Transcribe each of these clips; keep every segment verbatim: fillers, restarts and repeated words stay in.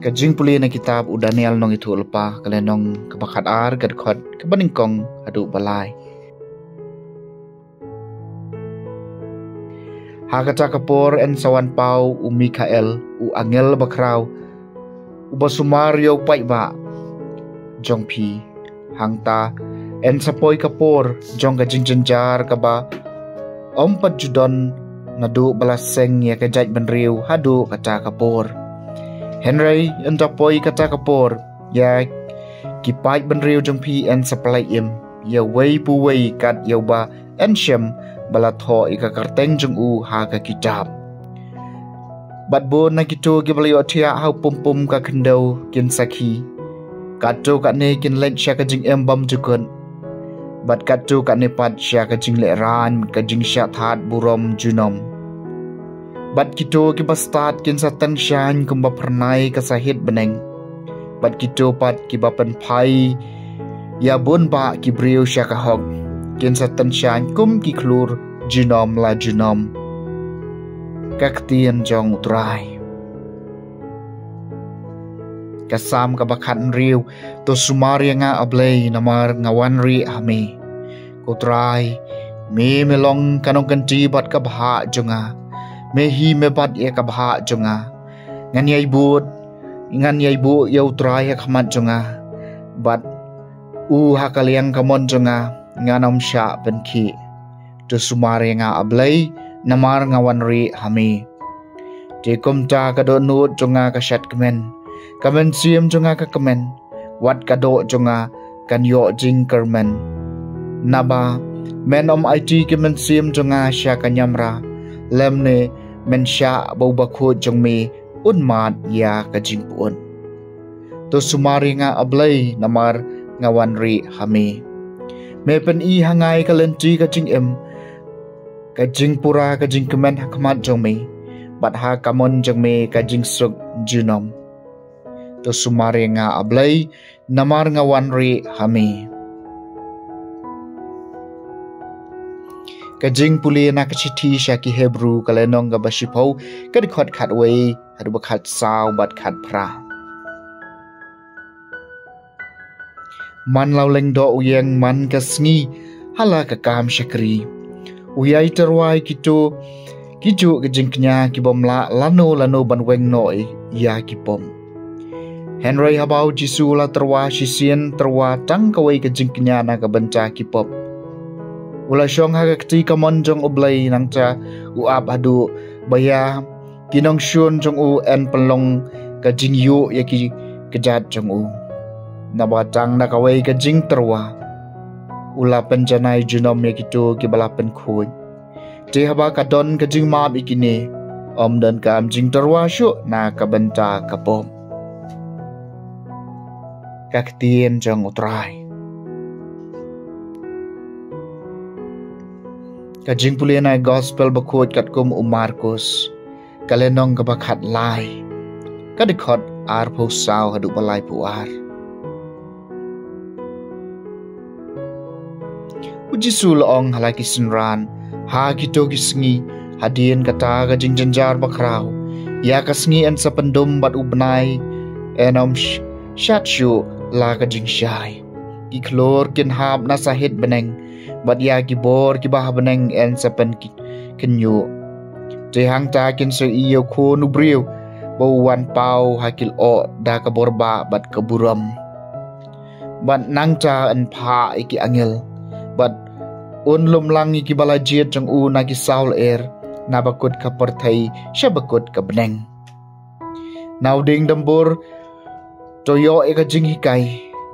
Ka jingpule na kitab u Daniel nong ithuh lepa ka lynnong kaba khat ar ka dkhot kaba nyngkong haduh ba lai. Ha kata ka por yn sa wan paw u Mikael, u angel bakhraw, uba sumar ïa u paidbah jong phi. Hangta yn sa poi ka por jong ka jingjynjar kaba ym pat ju don naduh ba la seng ïa ka jaitbynriew haduh kata ka por. Hynrei ynda poi kata ka por, ïa ki paidbynriew jong phi yn sa pynlait im, ïa uwei pa uwei kat ïa uba yn shem ba la thoh ïa ka kyrteng jong u ha ka kitab. Bad bun na kito kiba la ïohthiah ha u pum pum ka khyndew kin sakhi. Katto katne kin leit sha ka jingim bymjukut, bad katto katne pat sha ka jinglehrain, ka jingshah thad burom junom. Bad kito kiba stad kin sa tyngshaiñ kumba phyrnai ka sahit bneng. Bad kito pat kiba pynphai ïa bun bah ki briew sha ka hok kin sa tyngshaiñ kum ki khlur junom la junom. Ka ktien jong U Trai. Ka Salm kaba khathynriew. To sumar ïa nga, A Blei, namar nga wan rieh ha me. Ko Trai, me me long ka nongkynti bad ka bhah jong nga. Me hi me bat ïa ka bhah jong nga. Ngan ïai bud, ngan ïai buh ïa U Trai ha khmat jong nga, bad u ha ka liang kamon jong nga, ngan ym shah pynkhih. To sumar ïa nga, A Blei, namar nga wan rieh ha me. Te kumta ka dohnud jong nga ka shad kmen, ka mynsiem jong nga ka kmen, wat ka doh jong nga kan ïoh jingkyrmen. Naba men ym aiti ki mynsiem jong nga sha ka niamra, lymne men shah ba u bakhuid jong me un mad ïa ka jingpyut. To sumar ïa nga, A Blei, namar nga wan rieh ha me. Me pyni ha nga ïa ka lynti ka jingim, ka jingpura ka jingkmen ha khmat jong me, bad ha kamon jong me ka jingsuk junom. To sumar ïa nga, A Blei, namar nga wan rieh ha me. Ka jingpule na ka shithi sha ki Hebru ka lynnong kaba shiphew, ka dkhot khatwei haduh ba khatsaw bad khatphra. Man la u lyngdoh u ïeng man ka sngi ha la ka kam shakri. U ïai tyrwa ïa kito kijuh ki jingkñia ki bym lah lano lano ban weng noh ïa ki pop. Hynrei haba u Jisu u la tyrwa shisien, tyrwa tang kawei ka jingkñia na ka bynta ki pop. U la shong ha ka kti kamon jong U Blei, nangta u ap haduh ba ïa ki nongshun jong u yn pynlong ka jingïuh ïa ki kjat jong u. Naba tang na kawei ka jingtyrwa u la pynjanai junom ïa kito kiba la pynkhuid. Te haba ka don ka jingmap ïa kine, ym donkam jingtyrwa shuh na ka bynta ka pop. Ka ktien jong U Trai. Ka jingpule na Gospel bakhuid katkum u Markus, ka lynnong kaba khatlai, ka dkhot arphew saw haduh ba laiphew ar. U Jisu u la ong ha la ki synran, ha kito ki sngi, hadien kata ka jingjynjar bakhraw, ïa ka sngi yn sa pyndum bad u bnai yn ym sh-, shad shuh la ka jingshai. Ki khlur kin hap na sahit bneng, bad ïa ki bor kiba ha bneng yn sa pynki-, kynñiuh. Te hangta kin sa ïohi ïa u Khun u briew ba u wan paw ha ki lyoh da ka bor bah bad ka burom. Bad nangta yn phah ïa ki angel, bad un lumlang ïa kiba la jied jong u na ki saw lyer, na bakut ka pyrthei sha bakut ka bneng. Na u dieng dumbur, to ïoh ïa ka jinghikai,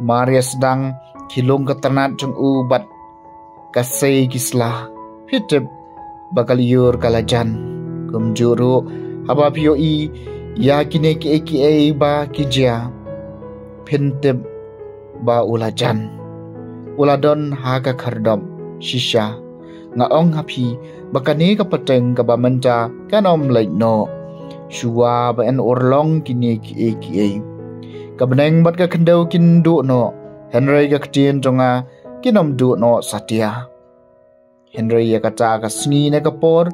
mar ïa sdang ki lung ka tyrnat jong u bad ka sei ki sla, phi tip ba ka lyiur ka la jan. Kumjuh ruh, haba phi ïohi ïa kine kiei kiei ba ki jia, phin tip ba u la jan. U la don ha ka khyrdop shisha. Nga ong ha phi ba kane ka pateng kaba mynta kan ym leit noh, shuwa ba yn urlong kine kiei kiei. Ka bneng bad ka khyndew kin duh noh, hynrei ka ktien jong nga kin ym duh noh satia. Hynrei ïa kata ka sngi ne ka por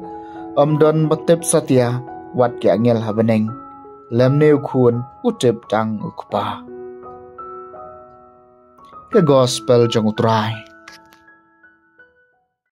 ym don ba tip satia, wat ki angel ha bneng, lymne u khun u tip tang u kpa. Ka gospel jong u Trai.